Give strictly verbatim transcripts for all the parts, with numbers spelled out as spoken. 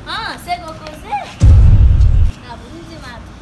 Ah, se gwo koze. N ap ri di maten.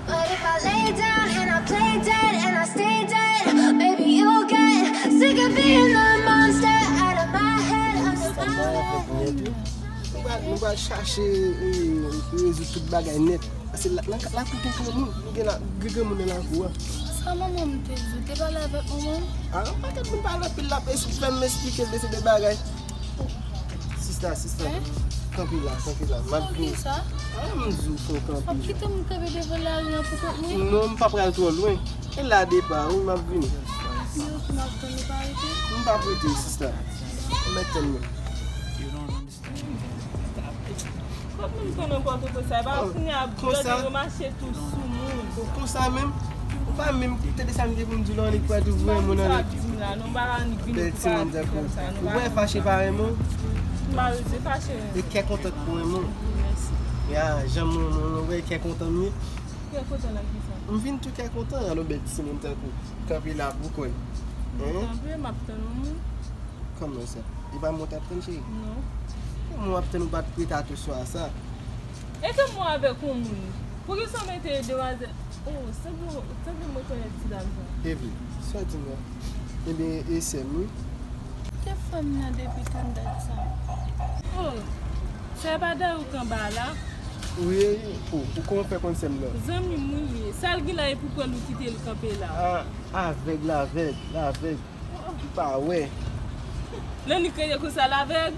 But if I lay down and I play dead and I stay dead, maybe you'll get sick of being the monster out of my head, under my bed. Nou pral, nou pral chache, eh, rezoud tout bagay nèt. Paske la, nan lakou gen granmoun, nou gen la, gen granmoun nan lakou a. Sa manman m te di w, te pale avèk manman m? Ah, yon pakèt moun pale anpil, l ap es-, fè m esplike l de se de bagay. Sista, sista, kanpe la, kanpe la. M ap vini. Poukisa? Ah, m di w fò w kanpe. W ap kite m kanpe devan lari an pou kont mwen? Non, m pa pral twò lwen. E la depa, wi, m ap vini. Mwen tou m ap tann ou pa rete? M p ap rete, sista. Ou mèt tann mwen. Kot moun konnen Pòtoprens sa, e pa kounye a blòdè yo mache tou sou moun. Konsa menm, ou pa menm tande sa m gen pou m di w la, annik pral tou voye moun annik. Bèl timoun tankou w. Ou wè fache pa renmen w. M pa rete fache. E kè kontan k pou renmen w. Mèsi. Ya, jan m renmen w, ou wè kè kontan m ye. Kè kontan nan kisa? M vin tou kè kontan, alò bèl timoun tankou w. Kanpe la pou kò l. Kanpe, m ap tann yon moun. Kòman sa? E pa mwen w t ap tann, cheri? Non. Kòman w ap tann, ou pa t prete atansyon a sa? E ke mwen avèk yon moun? Poukisa w mete demwazèl? Oh, sanble, sanble m rekonèt ti dam sa. Evy, sa w di m la? Ebyen, e sè m, wi. Te fè m nan depi tann dat sa. Oh, sa e pa Dayou k anba la? Wi, oh, ou kòman fè konn sè m nan? Zanmi m, wi, wi. Sa l gen la, e pou kwè l ou kite l kanpe la. Ah, avèg, l avèg, l avèg. Li pa wè. Nan li kreye konsa, l avèg?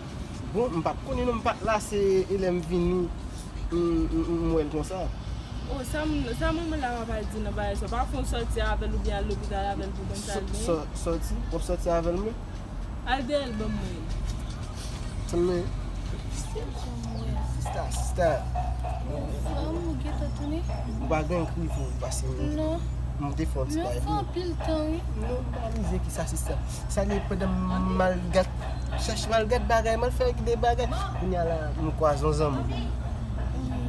Bon, m pa t konnen non, m pa t la, se e lè m vini, m, m, m wè l konsa. Oh, sa m, sa m renmen la w ap al di nan bagay sa. Pa fè w sòti avè l oubyen al lopital avè l pou konn sa l genyen. Sò-, sò-, sòti? W ap sòti avè l mwen? Al dèyè l ban m wè l. Tann mwen. Sista, sista. Frè m, ou gentan tounen? Ou pa gen kriv ou pase mwen? Non. M te fè yon ti bagay pou ou. Sa fè anpil tan, wi. Non, m pa mize ki sa, sista. Sa li pandan m al gad, chache m al gad bagay, m al fè de bagay. Kounye a la, m kwaze yon zanmi.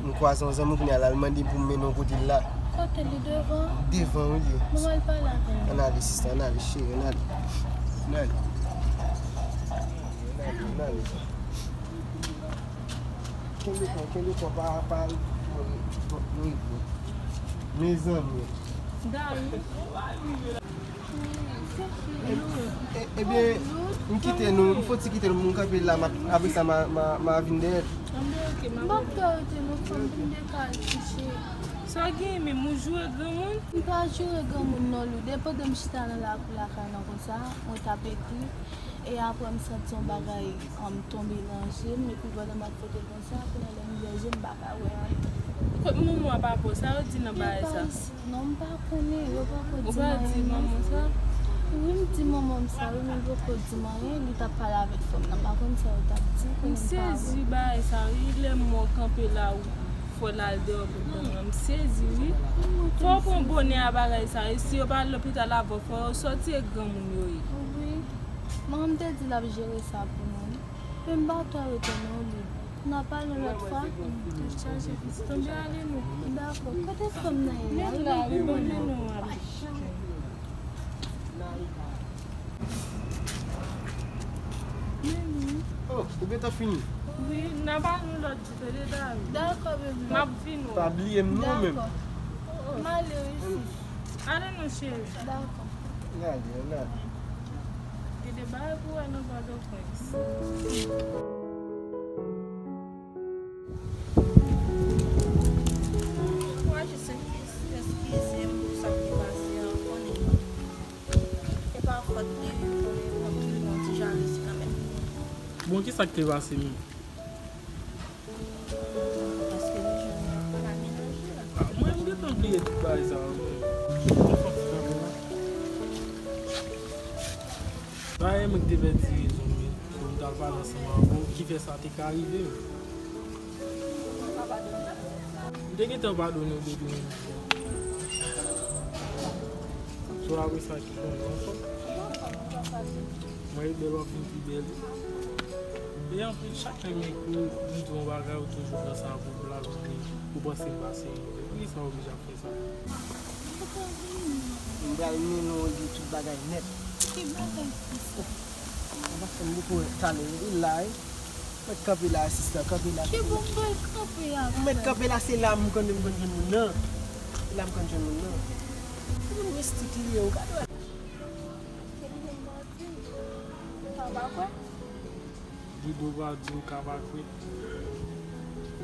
M kwaze yon zanmi, kounye a la, l mande pou m mennen w kote l la. Kote li devan? Devan, wi, li. Bon, m al pale avè l. Ann ale, sista, ann ale, cheri, ann ale. Ann ale. Ann ale, ann ale. Kenbe kò, kenbe kò, pa, pa, mezanmi. Dayou. E, e, ebyen, m kite nou, m foti kite nou, m kanpe la, m ap, apre sa, m a, m a, m a vin dèyè. M p ap fè w rete non, fanm, pou m te ka al kouche. Sa w gen menm, ou joure granmoun? M pa joure granmoun non, Loud. E pandan m chita nan lakou lakay lan konsa, mwen t ap ekri. E apre m santi yon bagay, um, tonbe nan je m, epi pandan m ap fwote l konsa, kounye a lè m ouvè je m, m pa ka wè anyen. Kot manman w ap apre w? Sa yo di nan bagay sa? Non, m pa konnen, yo poko di m anyen non. Ou pa di manman w sa? Wi, m di manman m sa, wi, men l poko di m anyen, li t ap pale avèk fanm nan, m pa konn sa yo t ap di, konnen m pa wè. M sezi bagay sa, wi, lè mò kanpe la, ou fò l al deyò pou l konn, m sezi, wi. Fò w pran bonè a bagay sa, e si yo pa al lopital avè w, fò yo sòti e granmoun yo ye. Wi. Manman m te di l ap jere sa pou nou, wi. Men m pa twò rete non, Loud. N a pale yon lòt fwa. Tonbe ale nou. Dakò. Kote fanm nan ye la? Li la, wi, bò men nou ale. Oh, ou gentan fini? Wi, n a pale yon lòt jou, tande, Dayou. Dakò, bebe. M ap vin wè w. Pa bliye m non, menm. Dakò. M ale wi, sis. Ale non, cheri. Dakò. N ale, n ale. Gen de bagay pou wè nan Pòtoprens. Mwen jis eskize m pou sa k te pase an, konnen e pa fòt li, konnen m ap toujou nan ti jalouzi kanmenm. Bon, kisa k te pase menm? Paske li jwenn pa la menaj li la. Ah, mwen, m gentan bliye tout bagay sa yo, men. Bagay mwen ki te pèdi rezon m, pou m t al pale ansanm avè w, ki fè sa te ka rive m. M te gentan padone w depi yon jou. So apre sa ki konnen ankò. Mwen e bèl w ap vin pi bèl. E anplis, chak lè m ekri w, m di w yon bagay, ou toujou pran sa pou blag, ou panse m pa serye. Poukisa w oblije ap fè sa? M pral mennen w li tout bagay nèt. Ki bagay konsa? Anba fanm li pou talè, li la, wi. Mèt kanpe la, asistan, kanpe la. Ki bò m pral kanpe a? Mèt kanpe la, se la m konn, m konn jwenn moun nan. Se la m konn jwenn moun nan. Se yon mistik li ye, ou gade. Sa pa kwè? Guido pa di w ka pa kwè.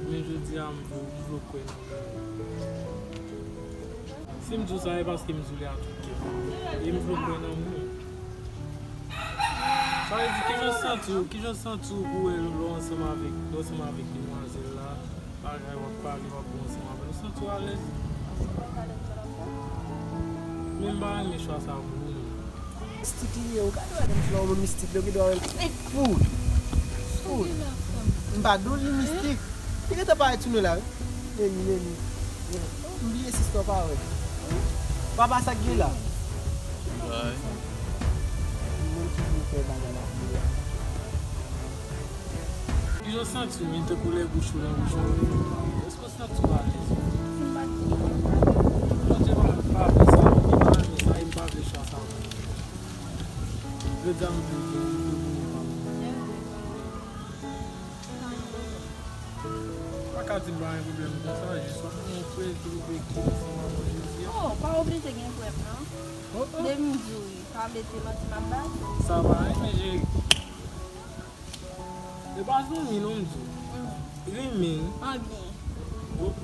Men jodi a, m vle, m vle w kwè nan mwen. Si m di w sa, e paske m di w li a tout kè m. E m vle w kwè nan mwen. Sa vle di, kijan w santi w, kijan w santi w pou wè lè w ansanm avèk, lè w ansanm avèk demwazèl la, bagay w ap pale, w ap bon ansanm avè l, ou santi w alèz? Men m pa renmen chwa sa pou ou, non. Mistik li ye, ou gade w menm, yon moun mistik, li gen dwa wè l fou. Fou. M pa di w li mistik. Li gentan parèt sou nou la, wi. Neni, Neni. M bliye si w pa wè. Papa, sa k gen la? Bay. Moun ki vin fè bagay la pou li a. Kijan w santi w menm, tankou lè bouch ou nan bouch yon fanm? Èske w santi w alèz? Bondye pa, pa vle sa, li pa renmen sa, e m pa vle chwa sa. Jodi a m vle gen, m vle gen yon fanm. Pa ka di m pa gen pwoblèm konsa, jis w ap gen yon frè ki oblije kite ansanm avè w jodi a. Oh, pa oblije gen frè m, non. Oh, oh. Depi m di w wi, pa mete manti m ap bay. Sa pa renmen, cheri. E pa zanmi non m di w. Renmen. Anbyen. Oh.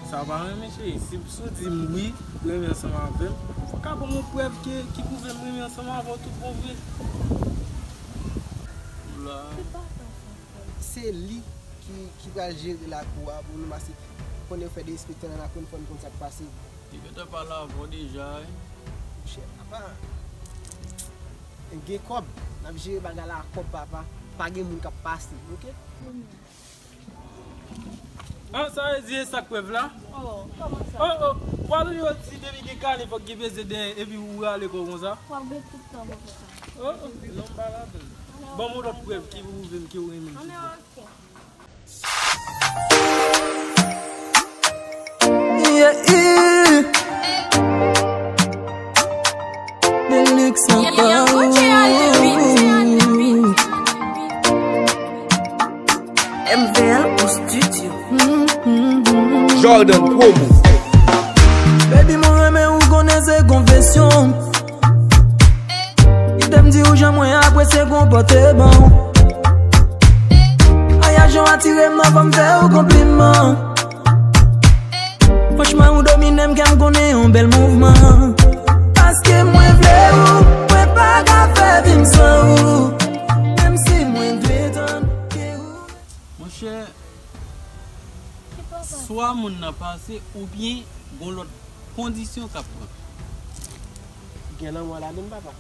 Sa pa renmen, cheri. Si, si w di m wi, renmen ansanm avè m, fò w ka ban m yon prèv ki, ki pwouve m renmen ansanm avè w tout bon vre. Oula. Se pa tan, frè. Se li ki, ki pral jere lakou a pou nou, paske konnen yo fè derespektan nan lakou, nou fò n konn sa k pase. Li gentan pale avè w deja, wi. Monchè, papa, gen kòb. N ap jere bagay la ak kòb, papa. Pa gen moun k ap pase, oke? Ah, sa vle di e sa k prèv la? Oh, kòman sa? Oh, oh, w al yo di depi gen kale fòk gen peze dèyè epi ou rale kò konsa? W ap gen tout tan pou fè sa. Oh, oh, non, m pa ladann. Ban m yon lòt prèv ki pwouve m ke w renmen m. Ann, ok. Yeah, yeah. Delix ankò. M V L au studio. Jordan Promo. Baby, mwen renmen ou konnen se konfesyon. Kite m di ou jan mwen apresye konpòteman w. Ay, jan w atire m nan, fò m fè ou konpliman. Franchman, ou domine m, kè m konnen yon bèl mouvman. Paske mwen vle ou, mwen pa ka fè vi m san ou. Menm si mwen dwe tann ke ou. Monchè, swa moun nan pase oubyen gon lòt kondisyon k ap pran. Gen lanmò ladann, papa.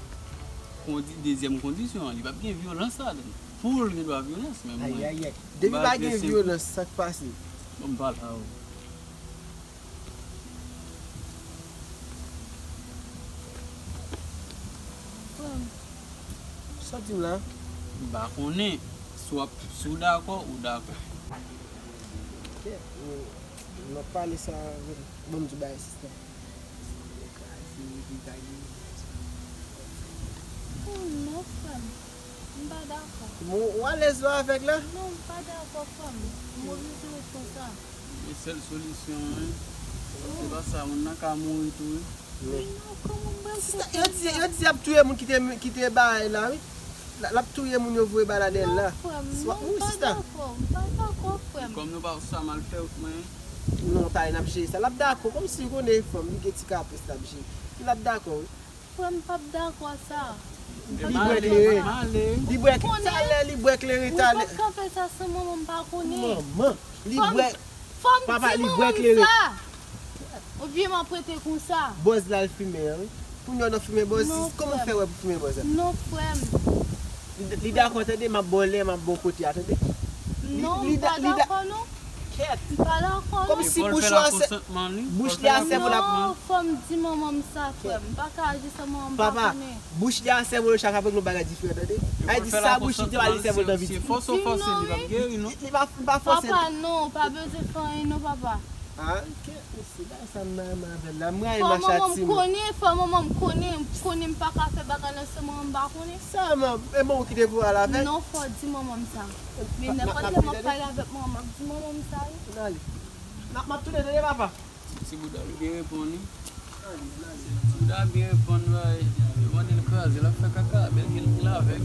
Kondi-, dezyèm kondisyon an, li p ap gen vyolans ladann. Pou l gen dwa vyolans, men mwen, ayayay. Depi pa gen vyolans, sa k pase? Bon, m pa la, oh. Frè m. Sa w di m la? M pa konnen. Si w ap, si w dakò, ou dakò. Ok, m, m ap pale sa avè l. Bon, m di bagay sista. Kraze, degaye. Oh non, frè m. M pa dakò. Bon, ou alèz la avèk la? Non, m pa dakò, frè m. M refize w konsa. E sèl solisyon an, wi. Se pa sa, moun nan ka mouri tou, wi. Men non, kòman m pral fè sa? Sista, yo di, yo di y ap touye moun ki te, ki te bay la, wi. L, l ap touye moun yo voye bay la dèyè l la. Non, frè m, non, m pa dakò, m pa dakò, frè m. Kòm nou pa sa mal fè mwen. Non, talè n ap jere sa. L ap dakò, kòmsi ou konnen fanm, li gen ti kapris l ap jere. L ap dakò, wi. Frè m p ap dakò sa. Li bwè kleren. Li bwè talè, li bwè kleren talè. Ou pa t ka fè sa san manman m pa konnen. Manman, li bwè. Papa, li bwè kleren. Ou vye m ap rete konsa. Bòz la l fimen an, wi. Pou nou nan fimen bòz, kòman w fè wè pou fimen bòz la? Non, frè m. Li, li dakò, tande, m ap ba w lè, m ap ba w kote a, tande. Non, m pa dakò, non. Kèt. M pa dakò, non. Kòmsi bouch ou a sè, bouch li a sèvo l ap. Non, fò m di manman m sa, frè m. M pa ka aji san manman m pa konnen. Bouch li a sèvo l chak avèk yon bagay diferan, tande. Ay di sa bouch li te pale sèvo l nan vit. Se fòse w fòse li p ap geri, non. Li pa, li pa fòse. Papa, non, ou pa bezwen fè anyen, non, papa. Ah, ok, mesye, bagay sa m nan renmen avè l la. M rayi mache ak timoun. Fò manman m konnen, fò manman m konnen, konnen m pa ka fè bagay nan se manman m pa konnen. Sa, man, e manman w ki te voye al avè l? Non, fò di manman m sa. Men nenpòt lè m ap pale avèk manman m, m ap di manman m sa, wi. Ann ale. N ap, m ap tounen, tande, papa. Ti bouda l byen reponn, wi. Ti bouda byen reponn, bay. Yo mande l kraze, l ap fè kaka, bèl ke l ki la avèk.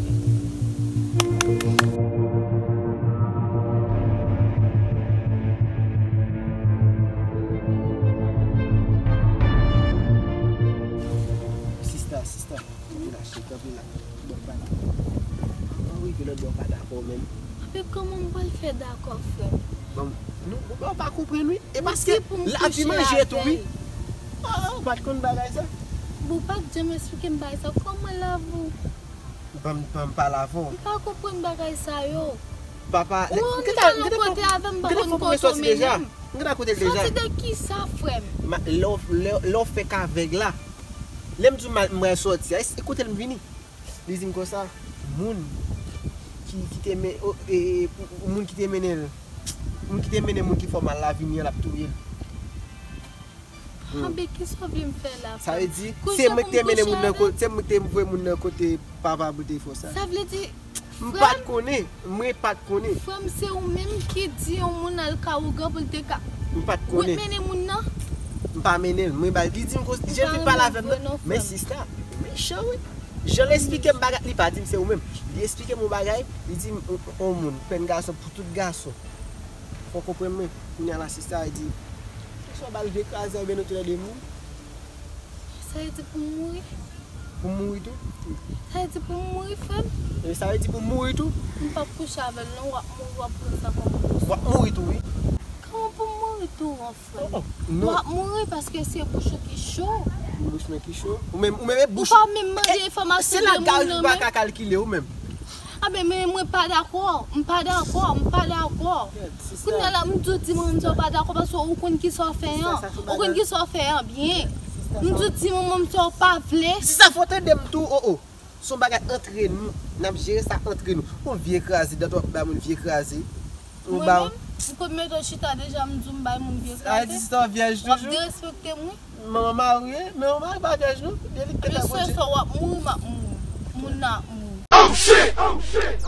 Sista, sista, kanpe la, cheri, kanpe la. Bò pa dakò. An rive lòt bò pa dakò menm. Apre kòman m pral fè dakò, frè m? Bon, nou, ou pa konprann, wi. E paske lavi manje tou, wi. Ah, ou pa t konn bagay sa? Bon, ou pa t janm esplike m bagay sa. Kòman lavi w? Ban m, ban m pale avè w. M pa konprann bagay sa yo. Papa, ou gentan, gentan fè, gentan fè w premye sòti deja. M gentan kote l deja. Sòti de kisa, frè m? Lè w, lè, lè w fèk avèg la. Lè m di w m al, m pral sòti a, e kote l m vini? Li di m konsa, moun ki, ki te men-, o, e, e, moun ki te mennen l, moun ki te mennen moun ki fè w mal la vini an, l ap touye l. Hmm. Anben, kisa w vle m fè la, frè m? Sa vle di, se mwen ki te mennen moun nan kote, se mwen ki te voye moun nan kote papa pou l te fè w sa. Sa vle di, m pa t konnen, mwen pa t konnen. Frè m, se ou menm ki di yon moun al ka ougan pou l te ka. M pa t konnen. Ou te mennen moun nan? M pa mennen l, mwen ba l. Li di m konsa, jan l fin pale avè m nan. Men sista, mechan wi. Jan l esplike m bagay, li pa di m se ou menm. Li esplike m yon bagay, li di m, on, on moun, pèn gason pou tout gason. Fò w konprann mwen. Kounye a la sista a di, se swa w ba l vye kraze oubyen nou toulède mouri. Sa vle di pou m mouri? Pou m mouri tou? Sa vle di pou m mouri, frè m? E sa vle di pou m mouri tou? M p ap kouche avè l non, w ap mouri, w ap pran sa kòm konsa. W ap mouri tou, wi. Kòman pou m mouri tou an, frè m? Oh, oh, non. W ap mouri paske se bouch ou ki cho. Bouch mwen ki cho? Ou menm, ou menm e bouch. Ou pa menm mande enfòmasyon de moun nan menm. Se la gaz ou pa ka kalkile ou menm. A ben, men mwen pa dakò, m pa dakò, m pa dakò. Kounye a la, m di w di manman m sa w pa dakò paske ou konn kisa w fè an. Ou konn kisa w fè an byen. M di w di manman m sa w pa vle. Sista, fò w tande m tou, oh, oh. Se yon bagay antre nou. N ap jere sa antre nou. Yon vye kraze, dat w ap bay moun vye kraze. Mwen menm, m konn mete w chita deja, m di w m bay moun vye kraze. Sa vle di sista w vyèj toujou? W ap derespekte m, wi. Manman marye, men manman pa vyèj non. Depi se sa w ap mouri, m ap mouri. Moun nan ap mouri. Oh shit! Oh shit!